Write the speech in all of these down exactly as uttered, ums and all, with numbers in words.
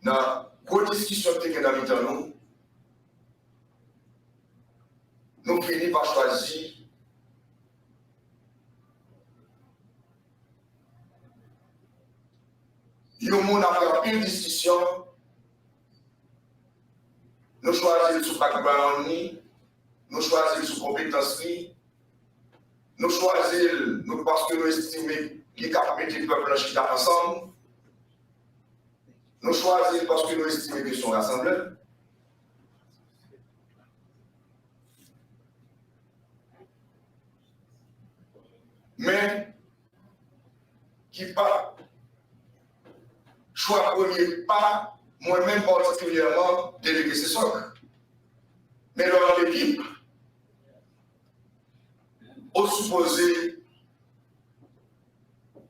nan gwo diskisyon ki te gen nan mitan nou, nou fini pa chwazi yon moun apre anpil diskisyon, nou chwazi l sou background li, nou chwazi l sou konpetans li, nou chwazi l nou, paske nou estime li kab mete pèp lan chita ansanm, nou chwazi l paske nou estime ke se yon rasanblè. Men, ki pa chwa premye pa mwen menm patikilyèman, Delege Sesok. Men lè w nan lekip, ou sipoze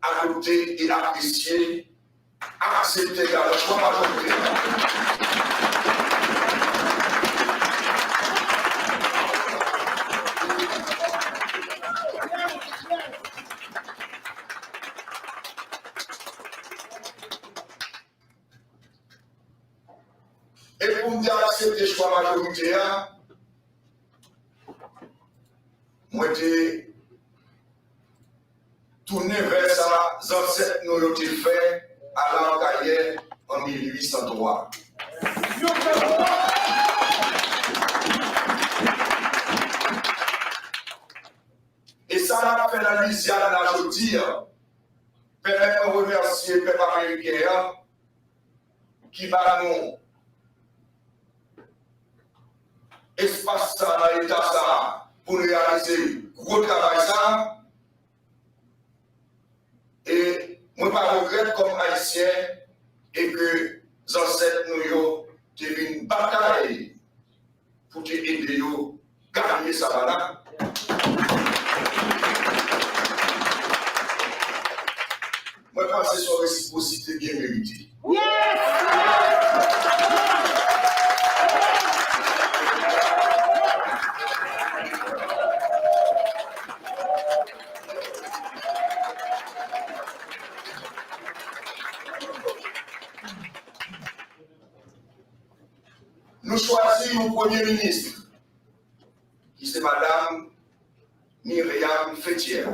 adopte e apresye, aksepte egalman chwa majorite a. E pou m te aksepte chwa majorite a, mwen te tounen vè sa zansèt nou yo te fè a Lakayè an mil uit san twa. E sa n ap fè nan Lwizyàn la jodi a, pèmèt mwen remèsye pèp ameriken an ki ba nou espas sa a, nan eta sa a, pou n reyalize gwo travay sa a. E mwen pa regrèt kòm Ayisyen e ke zansèt nou yo te vin batay pou te ede yo ganye Savannah. Mwen panse se yon resipwosite byen merite. Nou chwazi yon premye minis ki se madam Myriam Fethière.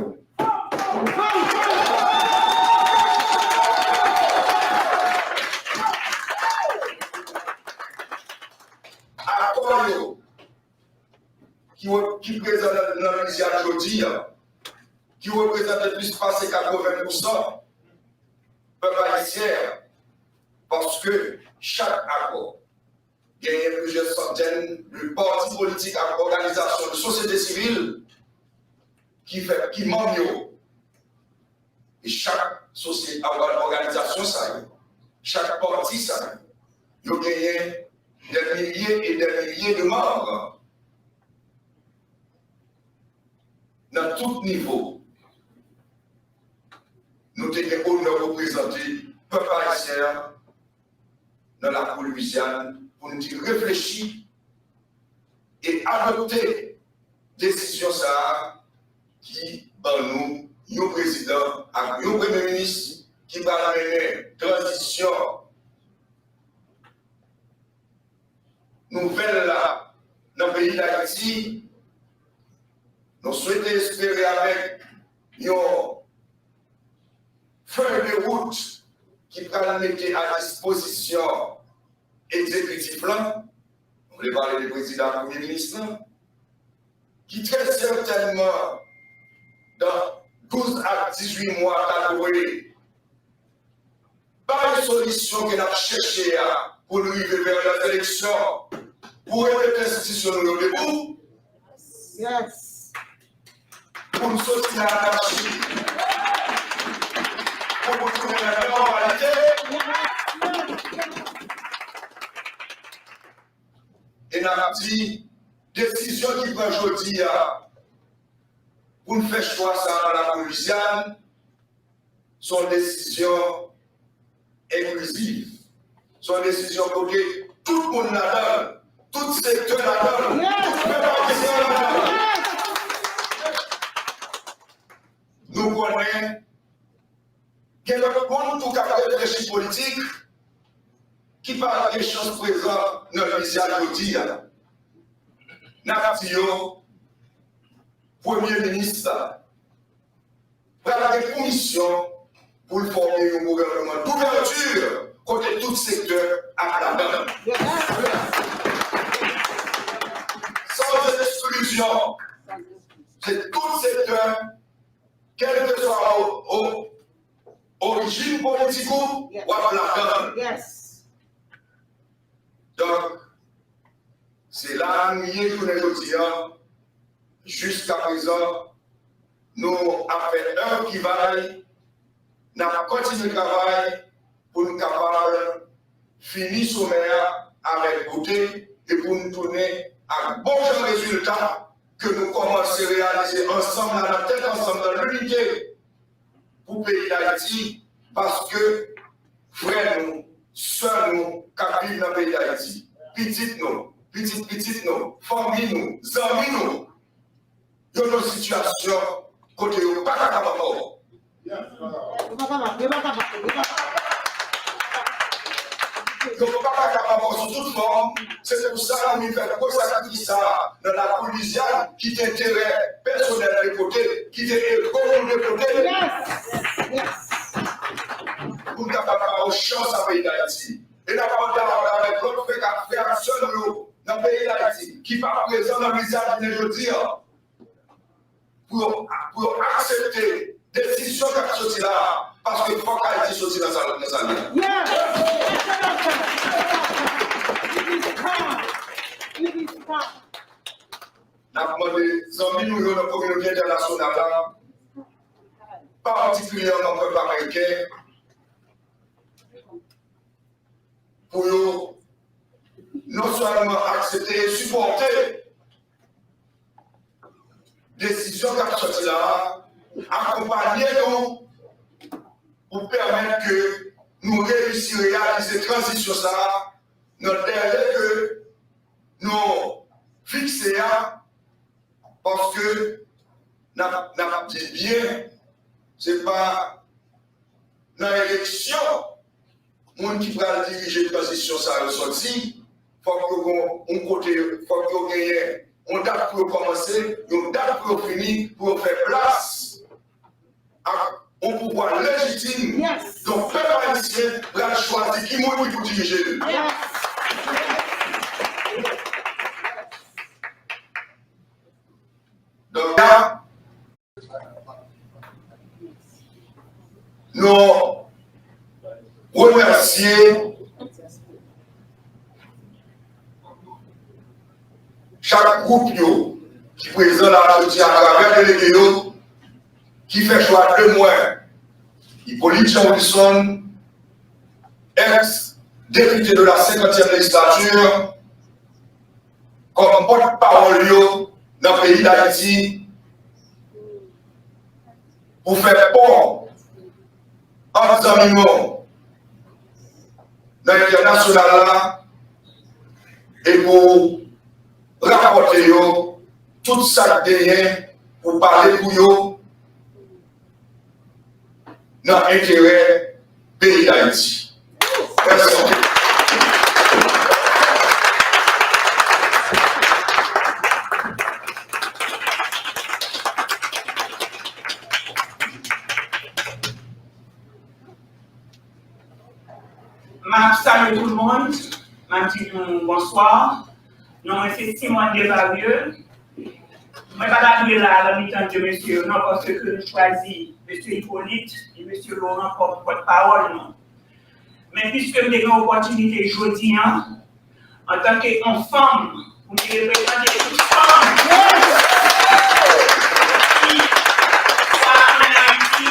Akò yo ki, ki prezan nan, nan Lwizyàn jodi a, ki reprezante plis pase katreven pousan pèp ayisyen an, paske chak akò genyen plizyè santèn de pati politik ak òganizasyon de sosyete sivil ki fè, ki manm yo. E chak sosyete, òganizasyon sa yo, chak pati sa yo, yo genyen dè milye e dè milye de manm nan tout nivo. Nou te gen onè reprezante pèp ayisyen an nan lakou Lwizyàn pou nou te reflechi e adopte desizyon sa a ki ban nou yon prezidan ak yon premye minis ki pral mennen tranzisyon nouvèl la nan peyi Dayiti. Nou swete espere avèk yon fèy de wout ki pral mete a dispozisyon egzekitif lan, nou vle pale de prezidan ak premye minis lan, ki trè sètènman, dan douz a dizuit mwa, ta dwe bay solisyon ke n ap chèche a pou n rive vè lè eleksyon, pou remete enstitisyon nou yo debou, Yes. Pou n soti nan anachi, pou nou tounen nan nòmalite. E n ap di, desizyon ki pran jodi a pou n fè chwa sa a nan lakou Lwizyàn, se yon desizyon enkliziv. Se yon desizyon kote tout moun ladan l, tout sektè ladan l, tout pèp ayisyen ladan l. Nou konnen gen lòt moun tou k ap reflechi politik, ki pa gen chans prezan nan Lwizyàn jodi a, n ap di yo, Premye minis la pral gen pou misyon pou l fòme yon gouvènman douvèti kote tout sektè ap ladan l. Sans exclusion. Se tout sektè, kèlkeswa o, o, orijin politik ou, w ap ladan l. Donk, se la a nou ye jounen jodi a. Jiskaprezan, nou ap fè èv ki va y, n ap kontinye travay pou n kapab fini somè a avèk bote e pou n tounen ak bon jan rezilta ke nou kòmanse reyalize ansanm la, nan tèt ansanm, nan linite pou peyi Dayiti, paske frè nou, sè nou k ap viv nan peyi Dayiti, pitit nou, pitit pitit nou, fanmi nou, zanmi nou, yo nan sitiyasyon kote yo pa kapab ankò. Yo pa kapab, yo pa kapab, yo pa kapab. Yo pa kapab ankò sou tout fòm. Se pou sa nou vin fè gwo sakrifis sa a nan lakou Lwizyàn, ki te enterè pèsonèl de kote, ki te ego nou de kote. Pou n kapab ba yo chans a peyi Dayiti. E n ap mande avèk lòt frè k ap, frè ak sè nou yo nan peyi Dayiti, ki pa prezan nan Lwizyàn jounen jodi a, pou yo, pou yo aksepte desizyon k ap soti la a, paske fòk Ayiti soti nan sa, nan sa l ye a. N ap mande zanmi nou yo nan kominote entènasyonal la, patikilyèman pèp ameriken, pou yo non sèlman aksepte e sipòte desizyon k ap sòti la a, akonpanye nou pou pèmèt ke nou reyisi reyalize tranzisyon sa a nan dèle ke nou fikse a, paske n ap, n ap di byen, se pa nan eleksyon moun ki pral dirije tranzisyon sa yo sòti, fòk yo gon yon kote, fòk yo genyen yon dat pou yo kòmanse, yon dat pou yo fini, pou yo fè plas ak yon pouvwa lejitim. Donk, pèp ayisyen pral chwazi ki moun ki pou dirije l. Donk, la, nou remèsye chak gwoup yo ki prezan la jodi a atravè delege yo ki fè chwa de mwen, Hyppolite Jean Wilson, ex député de la cinquantième législature, kòm pòtpawòl yo nan peyi Dayiti pou fè pon ant zanmi nou nan entènasyonal la e pou rapòte yo tout sa k genyen pou pale pou yo nan enterè peyi Dayiti. Mèsi anpil. M ap salye tout moun, m ap di nou bonswa. Non mwen se Simone Desvarieux. Mwen pa ta dwe la nan mitan de mesye yo non, paske nou chwazi mesye Hyppolite e mesye Laurent kòm pòtpawòl nou. Men piske m te gen opòtinite jodi a, antanke yon fanm, pou m te reprezante tout fanm ki swa ann Ayiti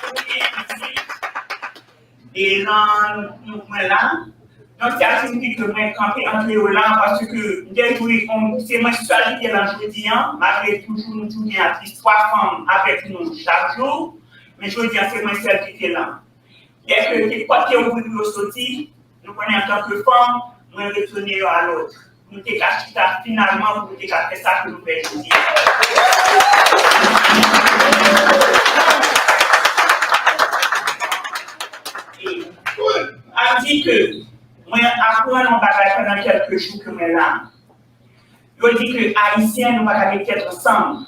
oubyen isit, e nan nou mwen la, donk sa siyifi ke mwen kanpe antre yo la, paske m te jwi se mwen sèl ki te la jodi a, malgre toujou nou toujou gen atlis twa fanm avèk nou chak jou, men jodi a se mwen sèl ki te la. Dèke ke pòt ke ouvri pou yo soti, nou konnen antanke fanm, mwen retounen yo a lòd. Nou te ka chita finalman pou nou te ka fè sa ke nou fè jodi a. E, ap di ke Mwen aprann yon bagay pandan kèlke jou ke mwen la. Yo di ke Ayisyen, nou pa ka met tèt ansanm.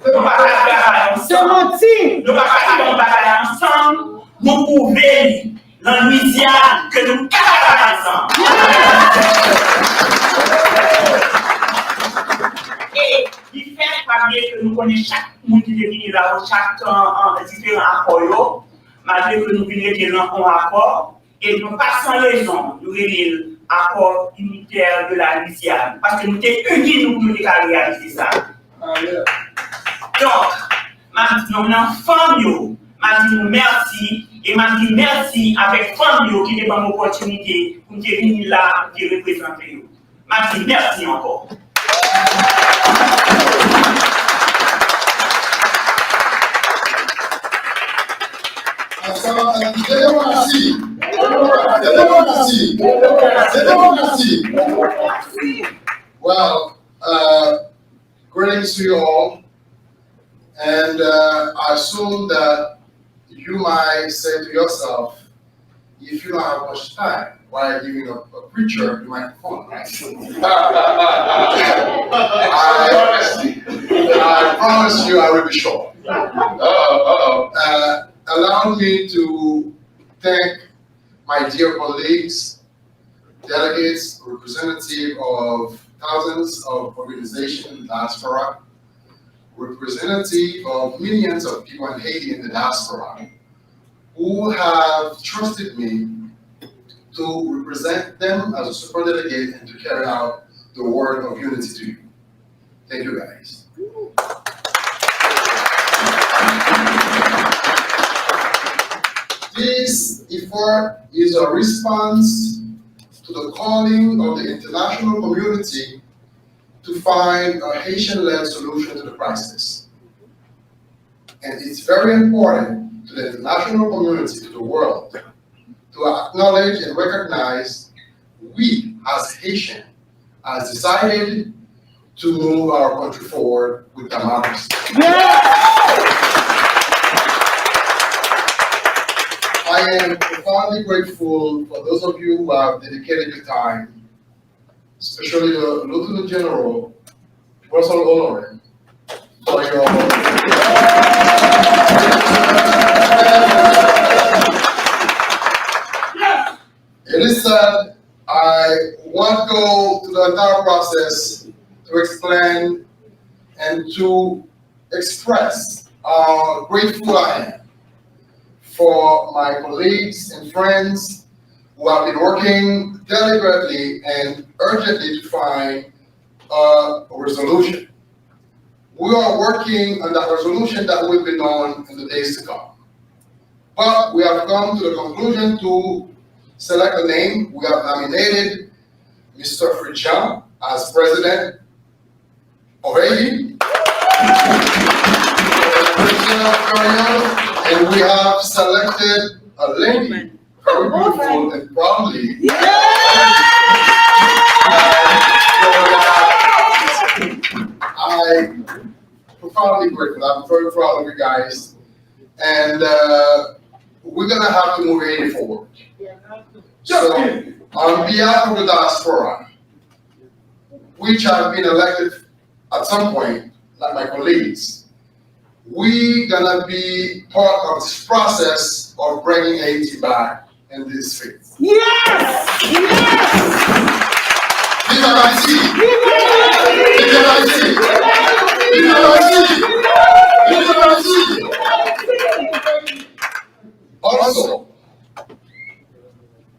Nou pa ka travay ansanm. Se manti. Nou pa ka fè yon bagay ansanm. Nou pwouve li nan Lwizyàn ke nou ka travay ansanm. E li fèt pa bliye ke nou konnen chak moun ki te vini la yo, chak, an, an, diferan akò yo, malgre ke nou vin rete nan yon akò, e nou pa san rezon, nou rele l Accord Unitaire de la Louisiane, paske nou te ini nou pou nou te ka reyalize sa. Donk, m ap di nou, nan fanm yo, m ap di nou mèsi, e m ap di mèsi avèk fanm yo ki te ban m opòtinite pou m te vini la, pou m te reprezante yo. M ap di mèsi ankò. Sa, se demokrasi. Se demokrasi. Se demokrasi. Well, uh, greetings to you all. And uh, I assume that you might say to yourself, if you don't have much time, why are you giving a, a preacher the microphone, right? I, I promise you I will be short. Uh, allow me to thank my dear colleagues, delegates, representative of thousands of organizations in diaspora, representative of millions of people in Haiti in the diaspora who have trusted me to represent them as a super delegate and to carry out the word of unity to you. Thank you, guys. This effort is a response to the calling of the international community to find a Haitian-led solution to the crisis. And it's very important to the international community, to the world, to acknowledge and recognize we as Haitians has decided to move our country forward with democracy. I am profoundly grateful for those of you who have dedicated your time, especially the Lieutenant General Russell Honoré, for your. It is said, I won't go through the entire process to explain and to express how grateful I am for my colleagues and friends who have been working deliberately and urgently to find a resolution. We are working on that resolution that will be known in the days to come. But we have come to the conclusion to select a name. We have nominated Mister Fritjean as president of Haiti. And we have selected a lady, very beautiful and proudly. I profoundly grateful. I'm very proud of you guys. And uh, we're going to have to move Haiti forward. So, on behalf of the diaspora, which have been elected at some point, like my colleagues, we gonna be part of this process of bringing Haiti back in this faith. Yes! Yes! Vive Haïti! Vive Haïti! Vive Haïti! Vive Haïti! Also,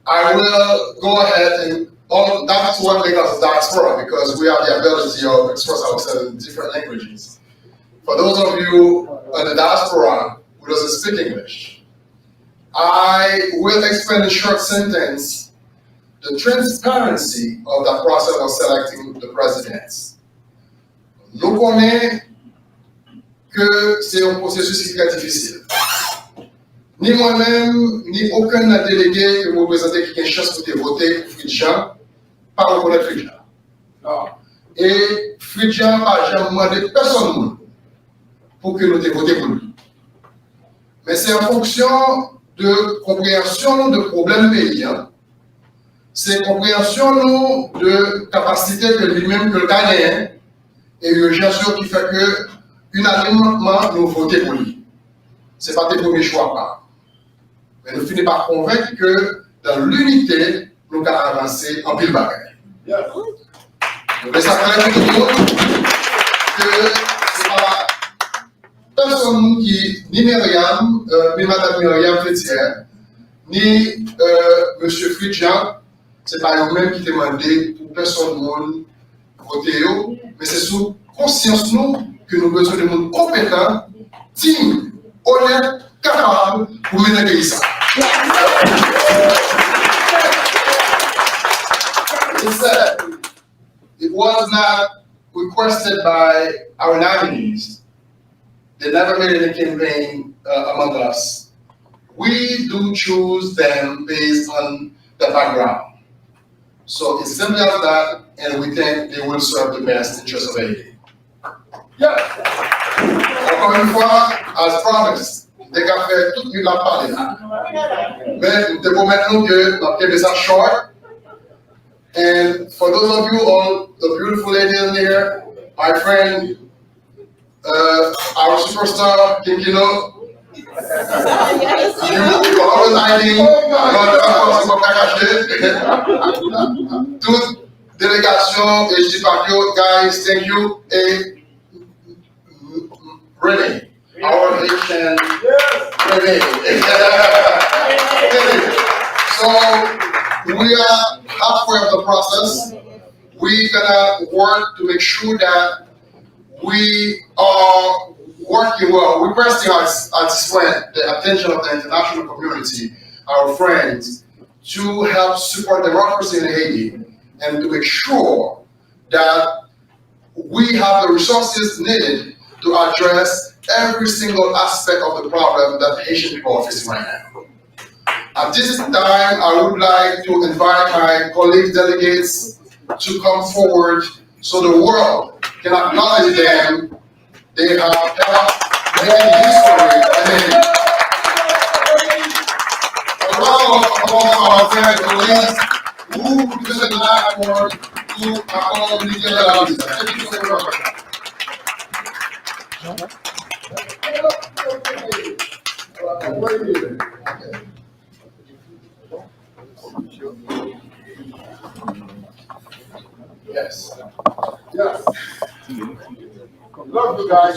I will go ahead and all, that's one thing as a diaspora, because we have the ability of express ourselves in different languages. For those of you in the diaspora who doesn't speak English, I will explain in short sentence the transparency of the process of selecting the presidents. Nou konnen ke se yon pwosesis ki trè difisil. Ni mwen menm, ni okenn nan delege ke m reprezante ki gen chans pou te vote pou Fritjean, pa rekonèt Fritjean. E Fritjean pa janm mande pèsonn moun pou ke nou te vote pou li. Men se an fonksyon de konpreyansyon nou de pwoblèm peyi a, Se konpreyansyon nou de kapasite ke li menm ke l ka genyen e irijans yo ki fè ke inanimman nou vote pou li. Se pa te premye chwa pa. Men nou fini pa konvenk ke dans l'unité nou ka avanse anpil bagay. Nou vle sa klè pou tout moun ke se pa pèsonn ki, ni Myriam, euh, ni madanm Myriam Fetière, ni euh, mesye Fritz Jean, se pa yo menm ki te mande pou pèsonn moun vote yo, men se sou konsyans nou ke nou bezwen de moun konpetan, diy, onèt, kapab pou mennen peyi sa. He said, it was not requested by our nominees. They never made any campaign uh, among us. We do choose them based on the background. So it's simple as that, and we think they will serve the best interest of Haiti. Yes. Encore une fois, as promised, m te ka fè tout nit la pale la. Men, m te pwomèt nou ke m ap kenbe sa short. And for those of you, all the beautiful ladies in here, my friend, uh, our superstar, King Kino, you, you always hiding, but of course, you can catch it. Tout délégation, H D Pacquiao, guys, thank you. Et Rene, our Haitian Rene. So we are halfway of the process. We're gonna work to make sure that we are working well, requesting at, at this point the attention of the international community, our friends, to help support democracy in Haiti and to make sure that we have the resources needed to address every single aspect of the problem that Haitian people are facing right now. At this time, I would like to invite my colleague delegates to come forward so the world can acknowledge them. They have helped make history. And a round of applause for our friends, colleagues who represent the Black World, who are all media. Thank you so much. Yes. Yes. Love you guys.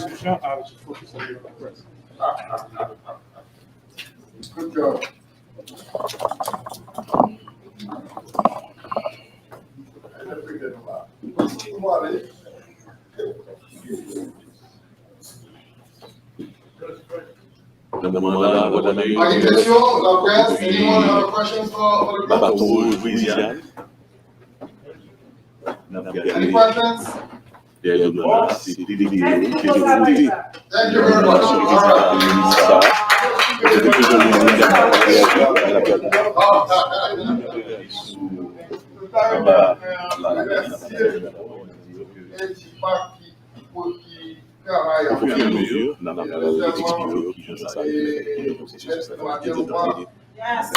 Good job. Any questions for, for the group? Any questions? Thank you very much. All right. Travay anpil. Yes.